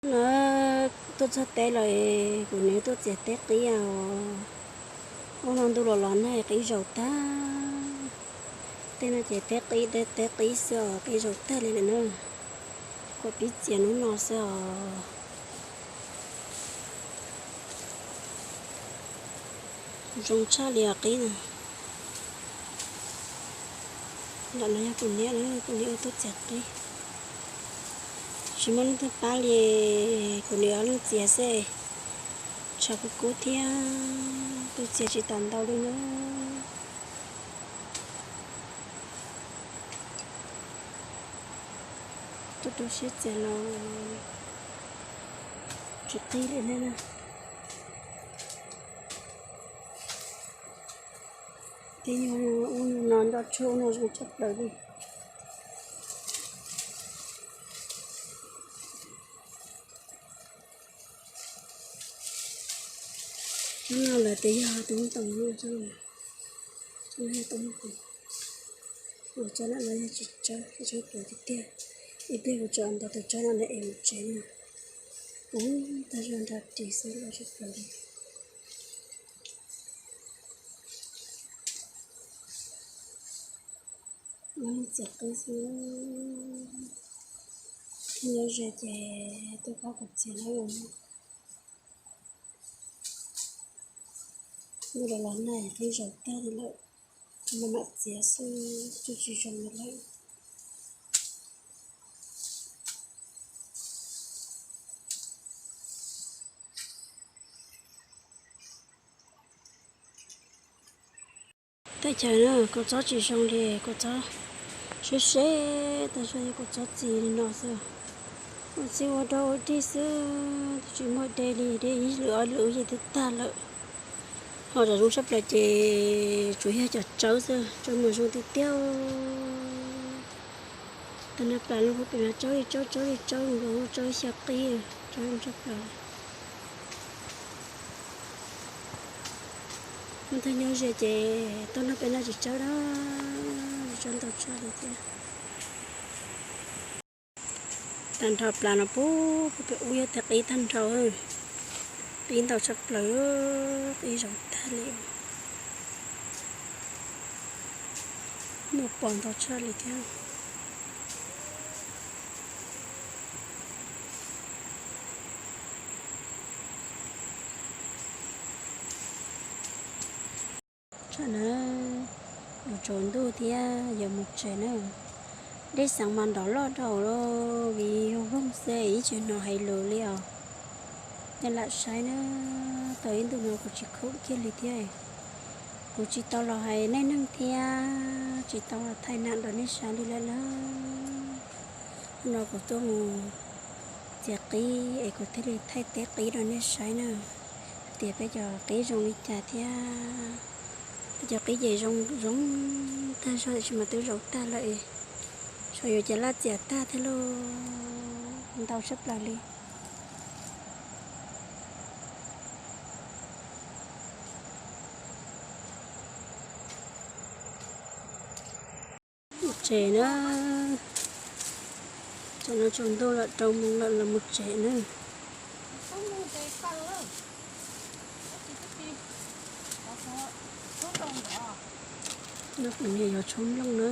No tuaj txog teb lawm, kuv niam tuaj txiav teb qib os. Ub no ntuj los los nag qib zaum tag. Tej no ces teb qib, teb qib xwb os, qib zaum tag li lawm na. Kuv pib txiav hnub no xwb os. Zoo tshaj li os qib na. Ntawm no yog kuv niam, kuv niam ua tuaj txiav qib. Tsis muaj leej twg pab li, kuv niam ob leeg txiav xwb. Tshav kub kub thiab, tus txiav tsis tau ntau li na. Tuaj rau siab txiav los tsis qib li thiab na. Tej nyuag ub no nroj tshuaj ub no zoo tshaj plaws li. Hnub no lawv tias yog tub toom no, tub toom, ua tsob no los yog tsis tsawb, tsis tsawb plaws tiag tiag. Ib pliag kuv tso ntau tus tsob no es mus tsev na. Ub, tag zog nrog ris xwb los tsis plaws li. Ua neej txiav qib xwb. Nyob ze ces tuaj pab kuv txiav na. Ntuj los los nag qib zaum tag li lawm, kuv mam mam txiav xwb, tsis tsis zoo li lawm. Teb chaws no kua txob tsis zoo li, kua txob seb seb, tag zog yog kua txob txi li no xwb. Ua txi ua dog ua dig xwb, twb tsis muaj dej li, dej ib lwm ob lwm ces twb tag lawm. Ho cov zoo tshaj plaws ces tsuas yog cov tsawb xwb, tsawb mas zoo tiag tiag. Tag nrho plas no kuv pem mas tsawb li tsawb, tsawb li tsawb, nkaus tsawb xyaw qib, tsawb zoo tshaj plaws. Hnub twg nyob ze ces tuaj nrog peb noj tsis tsawb na, tsis tsawb ntau tshaj li thiab. Tag nrho plas no puag pem ub yog tej qib tag nrho, qib ntau tshaj plaws, qib zaum tag li. Muaj pos ntau tshaj li thiab. Tsaus na, yuav tsaus ntuj thiab yuav mus tsev na. Dej xeev mas nrov loj dhau lawm vim yog voog xwb ib tsis hnov hais lus li os. Nej lam saib na, tau ib ntu no kuv tsis khoom kiag li thiab. Kuv tsis tau los hais nej neeg thiab tsis tau los thaij nam rau nej saib li lawm lauj. Hnub no kuv tuaj mus txiav qib es kuv thiaj li thaij teb qib rau nej saib na, hais tias peb cov qib zoo li cas thiab. Peb cov qib ces zoo zoo tag zog tiam sis mas twb zaum tag lawm es, tshuav yuav cia laj txiav tag thiab lauj, ntau tshaj plaws li. Mus tsev na, tam no tsaus ntuj lawm, rau moos lawm, los mus tsev na. No kuv niam yuav tshuaj nplooj na.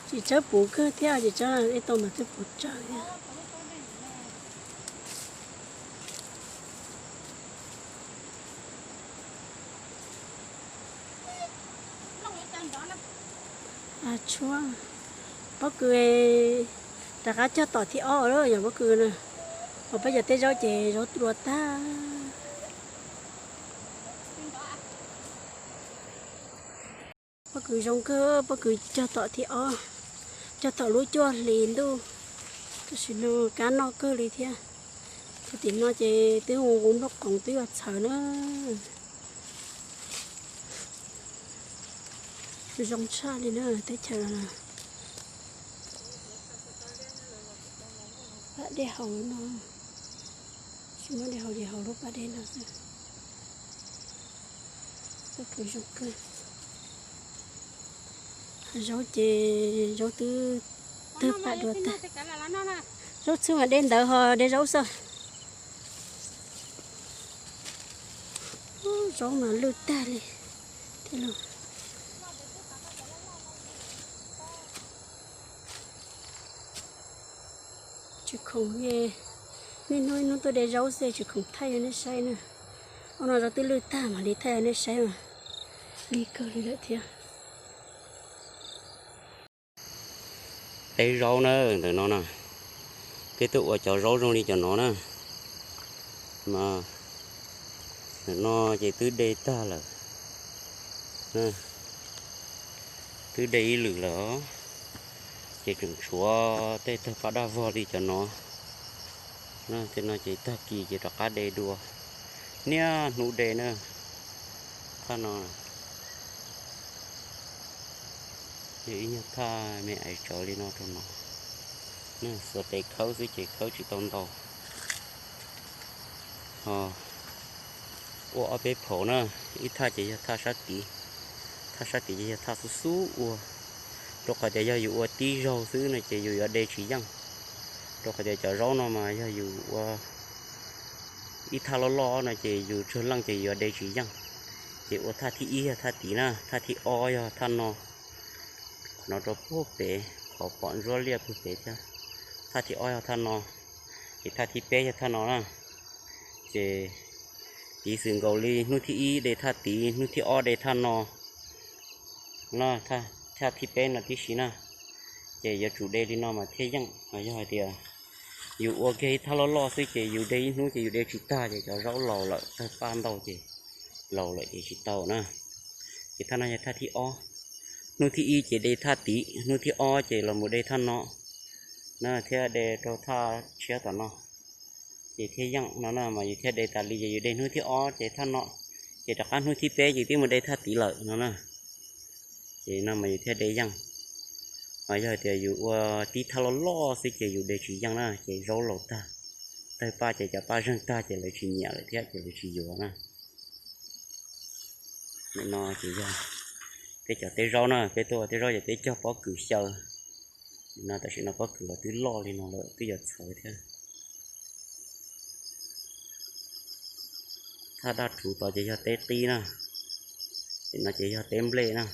Tsis tsawb puv kawg thiab, tsis tsawb ib tau mas twb puv tsawv thiab. Tshuaj, pob kws rov qab cog tom thib ob lawm yog pob kws na. Hos peb cov tej zaub ces zaub dua tag. Pob kws zoo kawg, pob kws cog tom thib ob, cog tom lub cuaj hlis ntuj, tam sim no kab noj kawg li thiab. Kuv tim no ces twb hu nqus nplooj qoov twb yuav txhawv na. Zoo tshaj li na teb chaws no. Pab dej haus no, tsis muaj dej haus ces haus lub pas dej no xwb. Pob kws zoo kawg. Zaub ces zaub twb tawg paj dua tag. Zaub txhwb mas de ntawd ho de zaub xwb. Zaub mas lwj tag li thiab lauj. Tsis khoom, niaj hnub ib hnub tuaj de zaub xwb tsis khoom thaij rau nej saib na. Ob no zaub twb lwj tag mam li thaij rau nej saib mas lig kawg li lawm thiab. Teb zaub na, ntawm no na, peb tuaj ua cov zaub zoo li cov no na. Mas ntawm no ces twb de tag lawm, twb de ib lwm lawm, ces tseem tshuav tej tawg paj daj vog li cov no. Tej no ces tag kis ces rov qab de dua, niaj hnub de na. Thaj no yog ib nyuag thaj me ais tsawv li no rau no, xuas tes khawb xwb ces khawb tsis tau ntau. Ho ua ob peb phaum na, ib thaj ces yog thaj sab tid, thaj sab tid ces yog thaj xub xub ua, rau qhov tias yog yus ua tib zaug xwb no ces yus yuav de tsis yeej. Rau qhov tias cov zaub no mas yog yus ua ib thaj loj loj no ces yus tsawg leej ces yuav de tsis yeej. Ces ua thaj thib ib yog thaj tid na, thaj thib ob yog thaj no. Qhov no rau puag pem, qhov pom ntsuab liaj puag pem thiab. Thaj thib ob yog thaj no, ces thaj thib peb yog thaj no na. Ces piv xwm nkaus li hnub thib ib de thaj tid, hnub thib ob de thaj no, no, thaj thib peb no tib si na. Ces yuav tsum de li no mas thiaj yeej. Yog hais tias yus ua kiag ib thaj loj loj xwb ces yus de ib hnub ces yus de tsis tag ces cov zaub laus lawm, tawg paj ntau ces laus lawm ces tsis tau na. Ces thaj no yog thaj thib ob. Hnub thib ib ces de thaj tid, hnub thib ob ces los mus de thaj no na, thiab de rau thaj tshiab tom no. Ces thiaj yeej no na, mas yus thiaj de tas li, ces yus de hnub thib ob ces thaj no, ces rov qab hnub thib peb ces twb mus de thaj tid lawm no na. Ces no mas yus thiaj de yeej. Mas yog hais tias yus ua tib thaj loj loj xwb ces yus de tsis yeej na, ces zaub laus tag, tawg paj ces cov paj zeeg tag ces lawv tsis nyiam lawm thiab ces lawv tsis yuav na. No ces yog peb cov teb zaub na, peb tuaj ua teb zaub ces peb cog pob kws xyaw. No tam sim no pob kws los twb loj li no lawm, twb yuav txhawv thiab. Thaj daj rhuv tod ces yog teb qib na, ces no ces yog teb nplej na.